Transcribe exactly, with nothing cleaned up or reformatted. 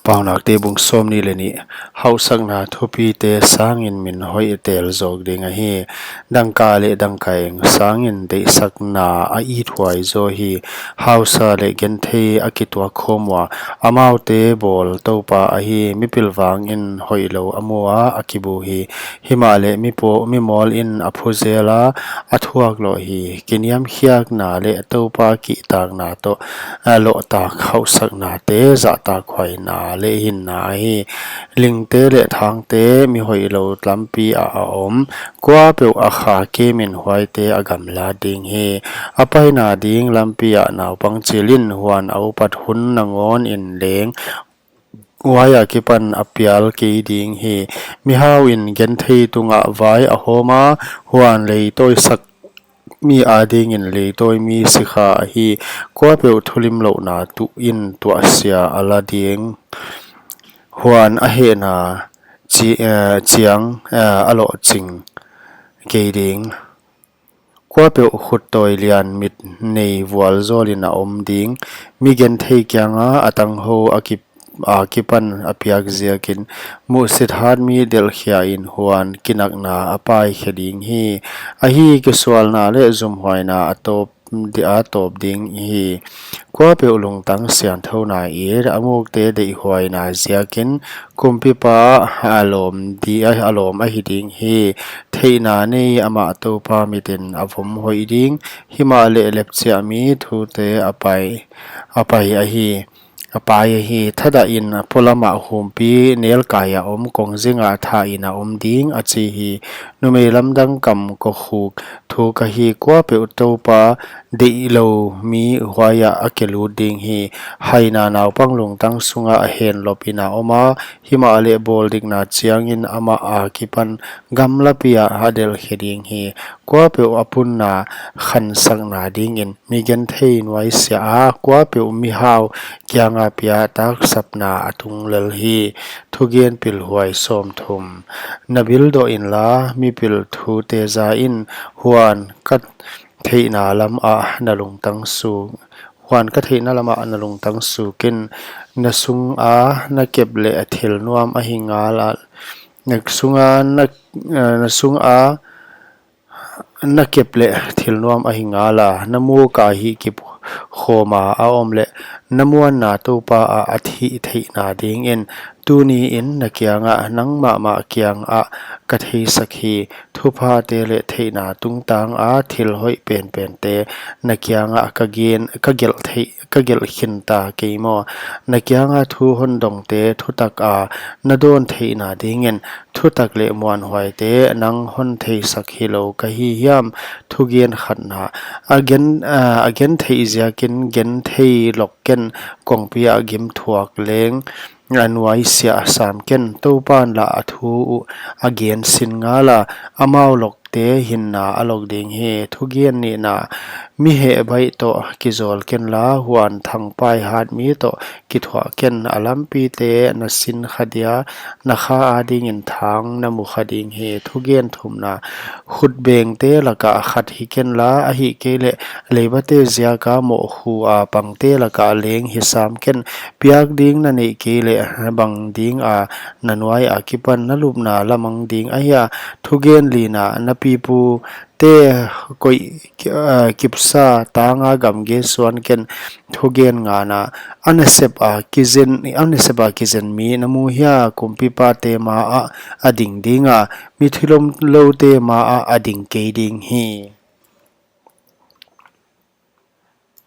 Paunakte bung sawmnih leh nih. Hausakna thupite sangin min hoih tel zawk ding ahi. Dangka leh dangkaeng sangin deihsakna a it huai zaw hi. Hausa leh genthei a kituak khawm ua, amaute bawl Toupa ahi. Mipilvang in hoihlou a mu a, a kibu hi. Himahleh mipawl, mimawl in a phu zel a, a thuak loh hi. Kiniamkhiakna leh Toupa kihtakna toh, a lohtak hausaknate zahtak huaina leh hinna ahi. Lingte leh thangte mi hoihlou lampi ah a om. Kuapeuh a kha kemin huaite a gamlat ding hi. A paina ding lampi ah naupang chil in, huan a upat hun nangawn in leng huai akipan a pial kei ding hi. Mihau in genthei tungah vai a hawm a, huan leitawisak mi adingin leitawi mi sikha ahi. Kuapeuh thulimlouhna tuh in tuahsia a la ding, huan a hehna chi-, eh, chiang, eh, a lohching kei ding. Kuapeuh khuttawi lian mit nei vualzawlin a om ding. Mi genthei kianga a tanghou a kip-, a kipan a piak ziakin, muhsit hat mi delhkhia in huan kinakna a paikhe ding hi. Ahi, kisualna leh zumhuaina a tawp di-, a tawp ding hi. Kuapeuh lungtang sianthouna it, a mukte deihhuaina ziakin, Kumpipa a lawm di-, a lawm ahi ding hi. Theihna nei amah Toupa mitin a vom hoih ding. Himahleh lepchiah mi thute a pai, a pai ahi. A pai ahi. Thadah in a polamah humpi nelkai a om kongzinga thah in a om ding, a chi hi. Numei lamdang kam kokhuk thu ka hi. Kuapeuh Toupa deihlou mi huaiah a kelut ding hi. Haina naupang lungtang sunga a henlop in a om a, himahleh bawldikna chiangin amah akipan gamlapi ah a delhkhe ding hi. Kuapeuh a punna khansakna dingin mi genthei nuaisiah a, kuapeuh mihau kianga piatak sapna a tung lel hi. Thugen pilhuai sawmthum. Na bildoh inla, mipil thute za in, huan ka theihna lamah na lungtang suk, huan ka theihna lamah na lungtang suk in. Na sunga na kep leh thil nuam ahi ngal a, na sunga na, eh, na sunga na kep leh thil nuam ahi ngal a, na muka hihkip khawma a om leh na muanna Toupa ah a hihtheihna dingin. Tuni in na kiangah, nang mahmah kiangah ka theisak hi. Thuphate leh theihna tungtanga thil hoih penpente na kiangah ka gen, ka gelh theih, ka gelh khinta kei maw? Na kianga thu hondongte thutaka na dawn theihna dingin, thutak leh muanhuaite nang hon theisak hilou ka hi hiam? Thugen khatna. A gen, a, a gentheih ziakin genthei lok ken, kongpi ah gimthuak leng a nuaisiah sam ken. Toupan lah a thu uh a gen sin ngal a, amau lokte hinna a lok ding hi. Thugen nihna. Mi heh baih toh kizawl kenla, huan thangpai hat mi toh kithuah ken. A lampite na sin kha dia, na kha adingin thang na mu kha ding hi. Thugen thumna. Khutbengte lakah khat hi kenla, ahihkeileh leibate ziaka mohkhu a pangte lakah leng hi sam ken. Piak ding na neih kei leh bang dinga na nuai akipan na lupna la mang ding ahia? Thugen lina. Na pipute koih, ah, kipsa tanga gamgi suan ken. Thugen ngana. A nasep a kizen, a nasep a kizen mi na mu hia? Kumpipate maah a ding dinga, mi thilomloute maah a ding kei ding hi.